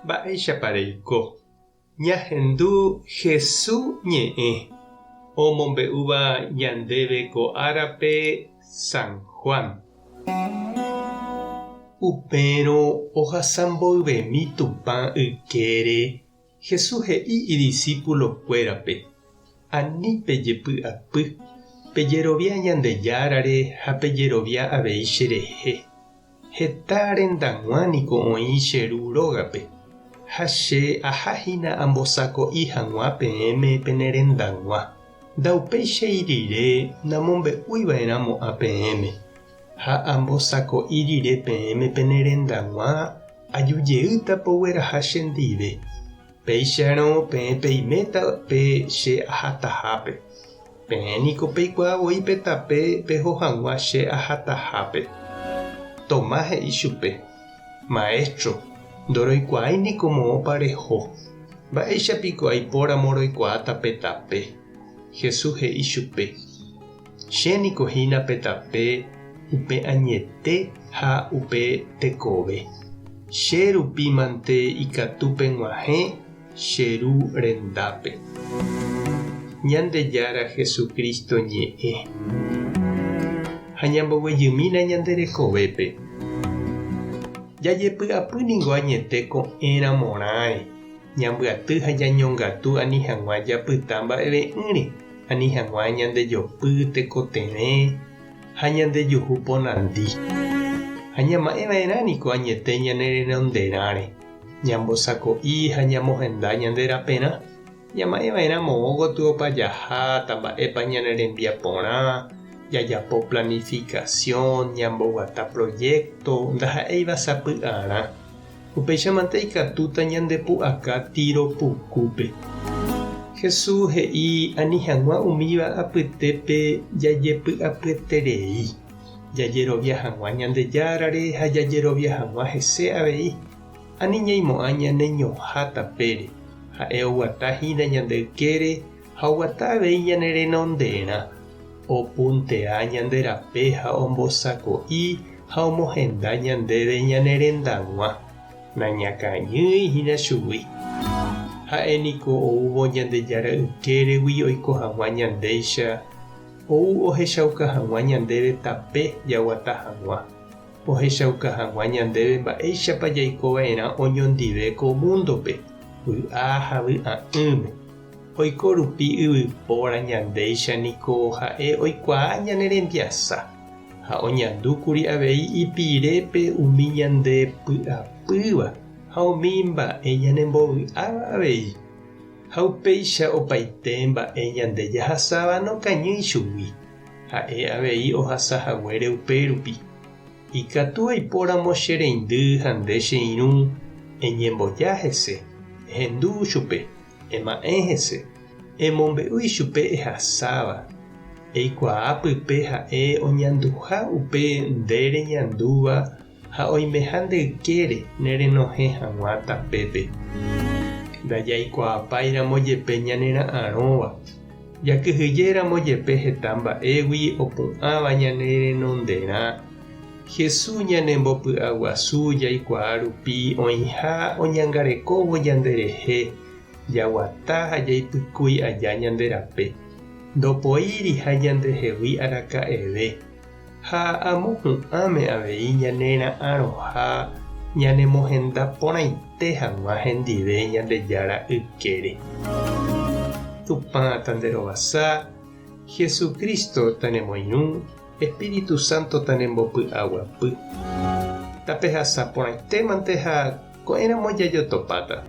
Mba'éichapa reiko? Ñahendu Hesu ñe'ẽ omombe'úva ñandéve ko árape San Juan. Upérõ ohasa mboyvemi Tupã ykére, Jesús he'i idisípulokuérape, Ani pejepy'apy, pejerovia Ñandejárare ha pejerovia avei cherehe. Heta rendag̃ua niko oĩ che Ru rógape, ha che aha hína ambosako'i hag̃ua peẽme pene rendag̃ua. Ndaupéichai rire namombe'úi va'erã mo'ã peẽme, ha ambosako'i rire peẽme pene rendag̃ua aju jeýta pogueraha chendive. Péicharõ peẽ peiméta pe che ahatahápe. Peẽ niko peikuaa voi pe tape peho hag̃ua che ahatahápe. Tomás he'i chupe, Maestro, ndoroikuaái niko moõpa reho. Mba'éicha piko aipóramo roikuaáta pe tape? Jesús he'i chupe, Che niko hína pe tape, upe añete ha upe tekove. Che rupi mante ikatu peg̃uahẽ che Ru rendápe. Ñandejára Jesucristo ñe'ẽ. Ha ñamboguejymína ñande rekovépe. Jajepy'apy ningo añete ko'ẽramorãre, ñambyaty ha ñañongatu ani hag̃ua japyta mba'eve'ỹre, ani hag̃ua ñandejopy tekotevẽ ha ñandejuhu ponandi. Ha ñama'ẽva'erã niko añete ñane renonderãre. Ñambosako'i ha ñamohenda ñande raperã, ñama'ẽva'erã moõ gotyopa jaháta mba'épa ñane rembiaporã, jajapo planificación, ñamboguata proyecto ndaha'éiva sapy'arã. Upéichamante ikatúta ñandepu'aka tiro pukúpe. Jesús he'i ani hag̃ua umíva apytépe jajepy'apyeterei, jajerovia hag̃ua Ñandejárare ha jajerovia hag̃ua hese avei. Ani ñaimo'ã ñane ñoha tapére, ha'e oguata hína ñande ykére ha oguata avei ñane renonderã, opuntea ñande rape ha ombosako'i ha omohenda ñandéve ñane rendag̃ua, nañakañýi hína chugui. Ha'e niko oúvo Ñandejára ykéregui oiko hag̃ua ñandéicha, ou ohechauka hag̃ua ñandéve tape jaguata hag̃ua. Ohechauka hag̃ua ñandéve mba'éichapa jaiko va'erã oñondive ko múndope, vy'a ha vy'a'ỹme. Oiko rupi yvypóra ñandéicha niko ha'e oikuaa ñane rembiasa, ha oñandúkuri avei ipirépe umi ñande py'apýva ha umi mba'e ñanembovy'áva avei. Ha upéicha opaite mba'e ñande jahasáva nokañýi chugui. Ha'e avei ohasa haguére upérupi. Ikatu aipóramo che reindy ha nde che irũ, eñemboja hese, ehendu chupe, ema'ẽ hese, emombe'u ichupe ehasáva, eikuaa pype ha'e oñanduha upe nde reñandúva ha oimeha nde ykére ne renohẽ hag̃ua tapépe. Ndajaikuaapáiramo jepe ñanera'arõva, jakyhyjéramo jepe heta mba'égui opu'ãva ñane renonderã, Jesús ñanembopy'aguasu jaikuaa rupi oĩha oñangarekóvo ñanderehe jaguata ha jaipykúi aja ñande rape, ndopoíriha ñandehegui araka'eve. Ha amo hu'ãme avei ñane ra'arõha ñanemohenda porãite hag̃ua hendive Ñandejára ykére. Tupã tanderovasa, Jesucristo tanemoirũ, Espíritu Santo tanembopy'aguapy. Tapehasa porãitémante ha ko'ẽramo jajotopáta.